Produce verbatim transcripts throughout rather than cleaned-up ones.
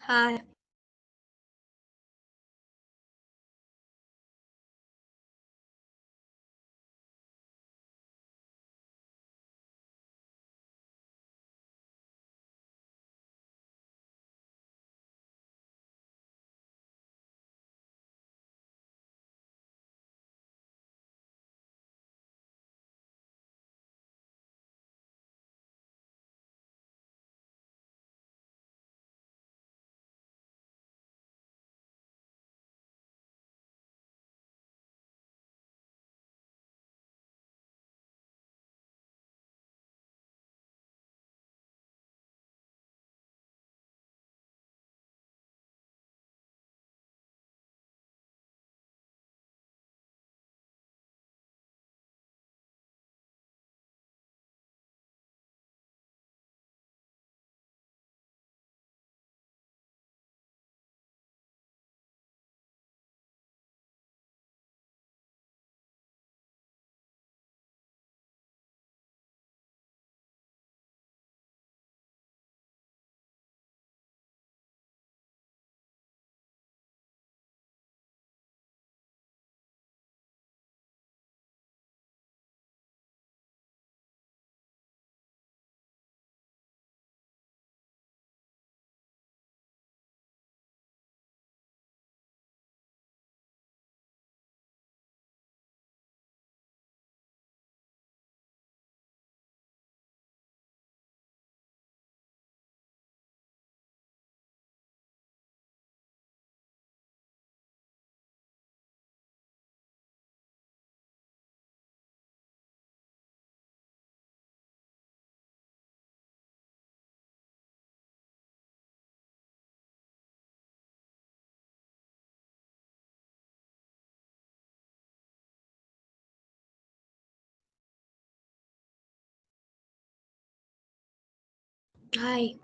Hi. Hi.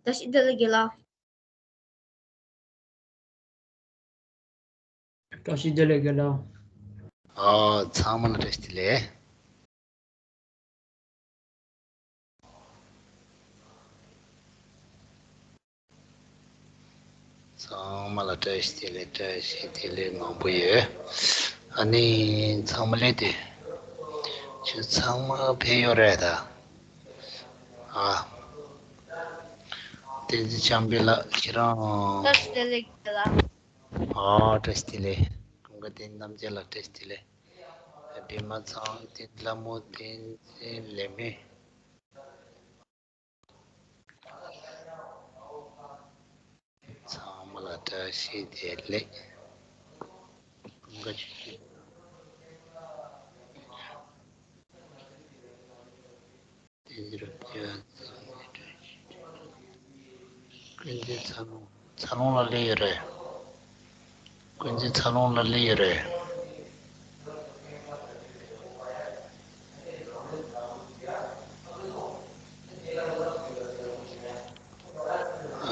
བཀྲ་ཤིས་བདེ་ལེགས་རྒན་ལགས། བཀྲ་ཤིས་བདེ་ལེགས་རྒན་ལགས། ཨོ། ཚང་མ་ལ་བཀྲ་ཤིས་བདེ་ལེགས། ཚང་མ་ལ་བཀྲ་ཤིས་བདེ་ལེགས། བཀྲ་ཤིས་བདེ་ལེགས་མང་པོ་ཡོད། ཨ་ནི་ཚང་མ་སླེབས་ཏེ། ཁྱོད་ཚང་མ་ཕེབས་ཡོད་རེད་ད། ཨ། བསྟན་འཛིན་བྱམས་པ་ལགས་ཁྱེད་རང་། བཀྲ་ཤིས་བདེ་ལེགས་རྒན་ལགས། ཨ། བཀྲ་ཤིས་བདེ་ལེགས། ཀུན་དགའ་བསྟན་རྣམ་རྒྱལ་ལགས་བཀྲ་ཤིས་བདེ་ལེགས། པད་མ་ཚང་། བསྟན་འཛིན་ལྷ་མོ། བསྟན་འཛིན་ལེགས་སྨོན། ཚང་མ་ལ་བཀྲ་ཤིས་བདེ་ལེགས། ཀུན་དགའ་ཆོས་སྐྱིད། བསྟན་འཛིན་རབ་རྒྱས། ཀུན་གཟིགས་འཚར་ལོངས། འཚར་ལོངས་ལགས་སླེབས་ཡོད་རེད། ཀུན་གཟིགས་འཚར་ལོངས་ལགས་སླེབས་ཡོད་རེད།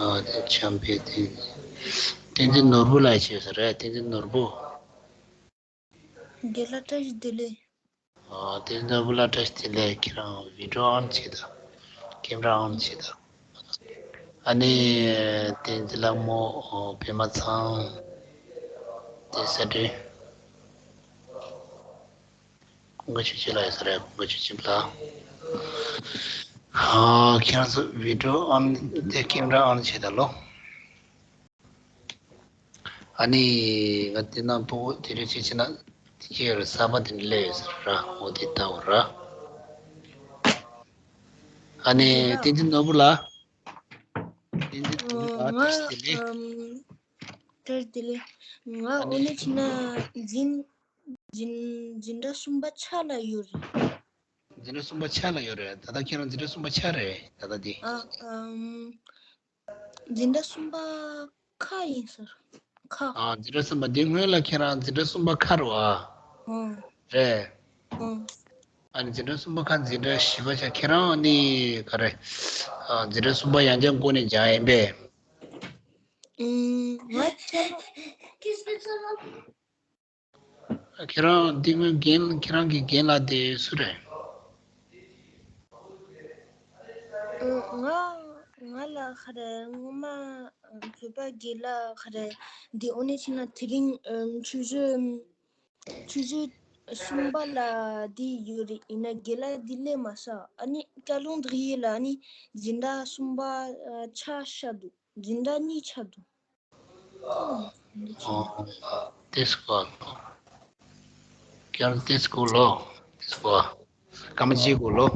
ཨ། དེ་བྱམས་པའི་བསྟན། བསྟན་འཛིན་ནོར་བུ་ལགས་བྱས་ས་རེད། བསྟན་འཛིན་ནོར་བུ། རྒན་ལགས་བཀྲ་ཤིས་བདེ་ལེགས། ཨ། བསྟན་འཛིན་ནོར་བུ་ལགས་བཀྲ་ཤིས་བདེ་ལེགས། ཁྱེད་རང་བི་ཌི་ཡོ་ཨོན་བྱེད་དང་། ཀེམ་ར་ཨོན་བྱེད་དང་། ཨ་ནི་བསྟན་འཛིན་ལྷ་མོ། ཨོ། པད་མ་ཚང་། དེ་ས་འདྲི། ཀུན་དགའ་ཆོས་སྐྱིད་ལགས་ཡོད་ས་རེད། ཀུན་དགའ་ཆོས་སྐྱིད་ལགས། ཨ། ཁྱེད་རང་ཚོ་བི་ཌི་ཡོ་ཨོན་དེ་ཀེམ་ར་ཨོན་བྱེད་དང་ལོ། ཨ་ནི་ང་དེ་ནང་ཕྲུ་གུ་དེ་འདྲ་བྱེད་བྱེད་ན་དེ་ཁྱེད་རང་གསར་པ་དེ་འདྲ་སླེབས་ཡོད་ས་རེད་ར། འོ་དེ་ལྟ་བུ་ར། ཨ་ནི་བསྟན་འཛིན་ནོར་བུ་ལགས། བསྟན་འཛིན་ནོར་བུ་ལགས་བཀྲ་ཤིས་བདེ་ལེགས། ཨ། ང་། ཨམ། བཀྲ་ཤིས་བདེ་ལེགས། ང་ཨ་ནི་འོ་ན་ཕྱིན་ན་འཛིན། འཛིན། འཛིན་གྲྭ་གསུམ་པ་ཆ་ལ་ཡོད་རེད། འཛིན་གྲྭ་གསུམ་པ་ཆ་ལ་ཡོད་རེད། ད་ལྟ་ཁྱེད་རང་འཛིན་གྲྭ་གསུམ་པ་ཆ་རེད་ད་ལྟ་འདི། ཨ། ཨམ། འཛིན་གྲྭ་གསུམ་པ་ཁ་ཡིན་ཟེར། ཁ། ཨ། འཛིན་གྲྭ་གསུམ་པ་འདི་སྔོན་ལ་ཁྱེད་རང་འཛིན་གྲྭ་གསུམ་པ་ཁ་རེད་བ། ཨོ། རེད། ཨོ། ཨ་ནི་འཛིན་གྲྭ་གསུམ་པ་ཁ་འཛིན་གྲྭ་བཞི་པ་ཆ་ཁྱེད་རང་ནི་ག་རེ། ཨ། འཛིན་གྲྭ་གསུམ་པ་ཡང་བསྐྱར་འགོ་ནས་སྦྱངས་ཡིན་པས། ཨུམ། ང་ཁྱེད་རང་། ཁྱེད་རང་འདི་སྔོན་རྒན། ཁྱེད་རང་གི་རྒན་ལགས་དེ་སུ་རེད། ང་། ང་ལ་ག་རེ་སྔོན་མ་བོད་པ་རྒན་ལགས་ག་རེ་འདི་འོ་ན་ཕྱིན་ན་དེ་རིང་ཆུ་ཚོད། ཆུ་ཚོད་གསུམ་པ་ལ་འདི་ཡོད་རེད། ཡིན་ན་རྒན་ལགས་འདི་སླེབས་མ་སོང་། ཨ་ནི་སྐྱ་ལུང་བདག་ཡིད་ལ་ཨ་ནི་འཛིན་གྲྭ་གསུམ་པ་ཆ་བཞག་འདུག་འཛིན་གྲྭ་གཉིས་ཆགས་འདུག་ཨོ། དེ་སྐོར་ལོ། ཀྱང་དེ་སྐོར་ལོ། དེ་སྐོར། སྐར་མ་གཅིག་སྐོར་ལོ།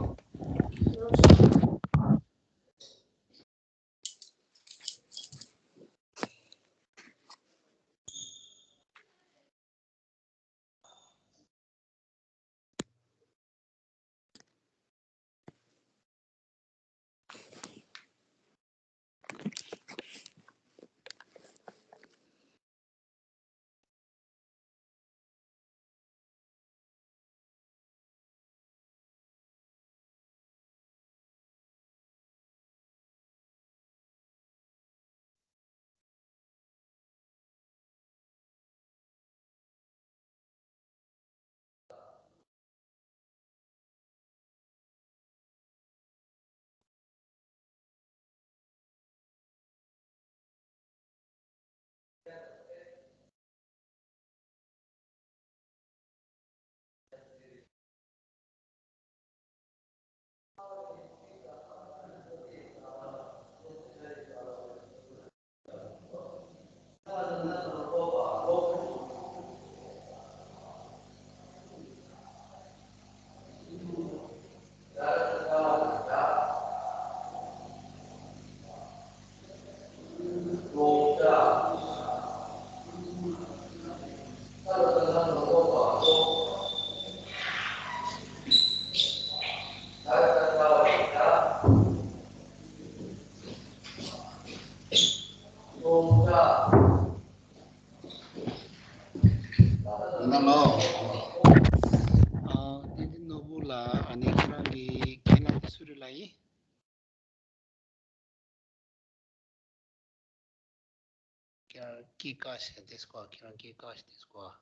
ཁྱེད་རང་སྐད་བཀག་ཤག་དེ་སྐོར། ཁྱེད་རང་སྐད་བཀག་ཤག་དེ་སྐོར།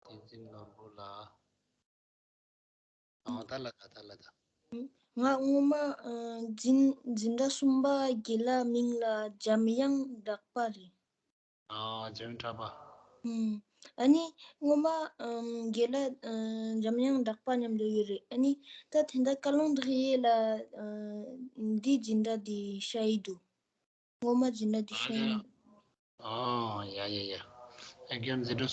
བསྟན་འཛིན་ནོར་བུ་ལགས། ཨ། ད་ལ་ད་ད་ལ་ད། ང་སྔོན་མ་ཨ་འཛིན་འཛིན་གྲྭ་གསུམ་པ་རྒན་ལགས་མིང་ལ་འཇམ་དབྱངས་གྲགས་པ་རེད། ཨ། འཇམ་དབྱངས་གྲགས་པ། ཨུམ། ཨ་ནི་སྔོན་མ་ཨམ་རྒན་ལགས་ཨ་འཇམ་དབྱངས་གྲགས་པ་མཉམ་དུ་ཡོད་རེད། ཨ་ནི་ད་དེ་འདྲ་བཀའ་བློན་བདག་ཡེ་ལ་ཨ་འདི་འཛིན་གྲྭ་འདི་ཤར་ཡི་འདུག་སྔོན་མ་འཛིན་གྲྭ་འདི་ཤར་ཡི་འདུག་ཨ། ཡ་ཡ་ཡ། ཨ། ཁྱོད་འཛིན་གྲྭ་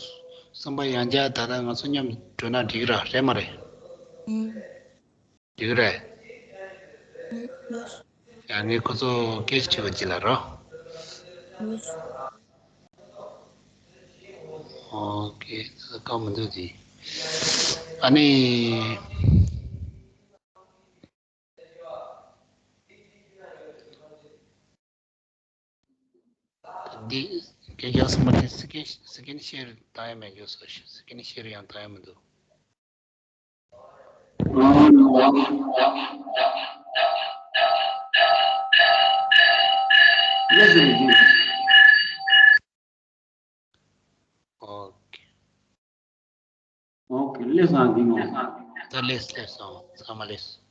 གསུམ་པ་ཡང་བསྐྱར་ད་ལྟ་ང་ཚོ་མཉམ་འགྲོ་ན་འགྲིག་ར་རེད་མ་རེད། ཨུམ། འགྲིག་རེད། ཨུམ། ཡ། ངས་ཁོ་ཚོ་སྐད་ཆ་དྲི་བ་ཅིག་ལབ་རོགས། ཨུམ། ཨོ་ཁེ། ད་ཁག་མི་འདུག་དེ། ཨ་ནི། འདི་རྒན་རྒྱལ་སྲས་མ་དེ་སི་ཀིན་སི་ཀིན་ཤེར་བཏང་ཡ་མེད་རྒྱུ་སོ། སི་ཀིན་ཤེར་ཡང་བཏང་ཡ་མི་འདུག་ཨོ་ཁེ། ཨོ་ཁེ། ལེགས་སོང་། འདི་ནོ། ད་ལེགས་ལེགས་སོང་། ཚང་མ་ལེགས།